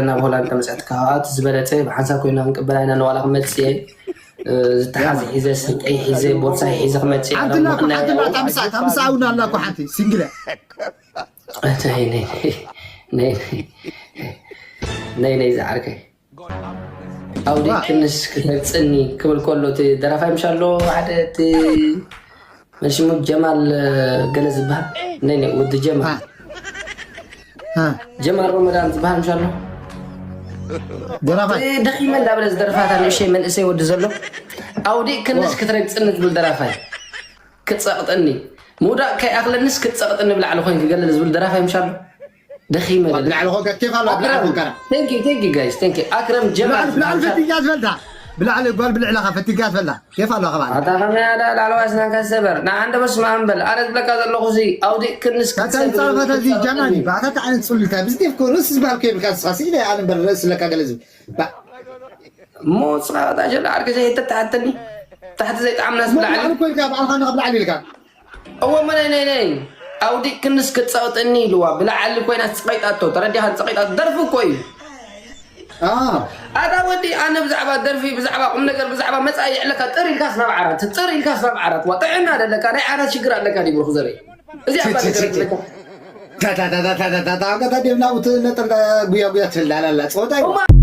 ናብ ሆላንድ ተመፅኣት ካብኣት ዝበለፀ ብሓንሳብ ኮይና ክንቅበላ ኢና። ንዋላ ክመፅእ እየ ዝተሓዘ ሒዘ ስንቀይ ሒዘ ቦርሳ ሒዘ ክመፅእ እየ። ሓንቲ ኣላ እኮ ሓንቲ ኣላ እታ ምሳ እታ ምሳ እውን ኣላ እኮ ሓንቲ ሲንግለ ነይ ነይ ነይ ነይ ነይ ነይ ዝዓርከይ ኣውዲ ክንስ ክትረግፅኒ ክብል ከሎ እቲ ደራፋይ ምሽ ኣሎ ሓደ እቲ መሽሙ ጀማል ገለ ዝበሃል ነይ ነይ ወዲ ጀማል ጀማል ረመዳን ዝበሃል ምሽ ኣሎ ደራፋይ ደኺመ እንዳበለ ዝደርፋታ ንእሸይ መንእሰይ ወዲ ዘሎ ኣውዲ ክንስ ክትረግፅኒ ዝብል ደራፋይ ክፀቕጥኒ ምውዳቕ ከይኣኽለንስ ክትፀቕጥኒ ብላዕሊ ኮይን ክገለል ዝብል ደራፋይ ምሽ ኣሎ ደኺመ ብላዕሊ ኮንካ ኬፍ ኣሎ ብላዕሊ ኮንካ Thank you, thank you guys, thank you. ኣክረም ጀማል ብላዕሊ ብላዕሊ ፈቲጋ ዝበልታ ብላዕሊ ጓል ብልዕላኻ ፈቲጋ ዝበልታ ኬፍ ኣሎ ከባል ኣታ ከመይ ኣለ ላዕለዋይ ስናንካ ዝሰበር ንዓንደ በስማ እምበል ኣነ ዝብለካ ዘለኹ ዚ ኣውዲእ ክንስ ታታ ይጻረፈታ እዚ ጃናኒ ባታ ታዓን ጽልታ ብዝዴፍ ኮ ርስ ዝበሃል ከይብልካ ንስኻ ሲ ኣነ እምበር ርእስ ለካ ገለ ዝብል እሞ ንስኻ ታ ሸላ ዓርኪ ዘይተተሓተኒ ታሕቲ ዘይጠዓምና ብላዕሊ ኮይልካ ብኣልኻ ንኻ ብላዕሊ ኢልካ እወ መነይ ነይ ነይ ኣውዲእ ክንስ ክትፀቕጥኒ ኢልዋ ብላዕሊ ኮይና ፀቂጣቶ ተረዲኻ ፀቂጣቶ ደርፊ እኮ እዩ ኣታ ወዲ ኣነ ብዛዕባ ደርፊ ብዛዕባ ቁም ነገር ብዛዕባ መፃኢ ይዕለካ ጥር ኢልካ ስናብ ዓራት ጥር ኢልካ ስናብ ዓራት ዋ ጥዕና ደለካ ናይ ዓራት ሽግር ኣለካ ዲ ብሩክ ዘርኢ እዚ ኣባ ነገር ኣለካ ታታ ደም ናብኡ ነጥር ጉያ ጉያ ትብል ዳላላ ፀወታ እዩ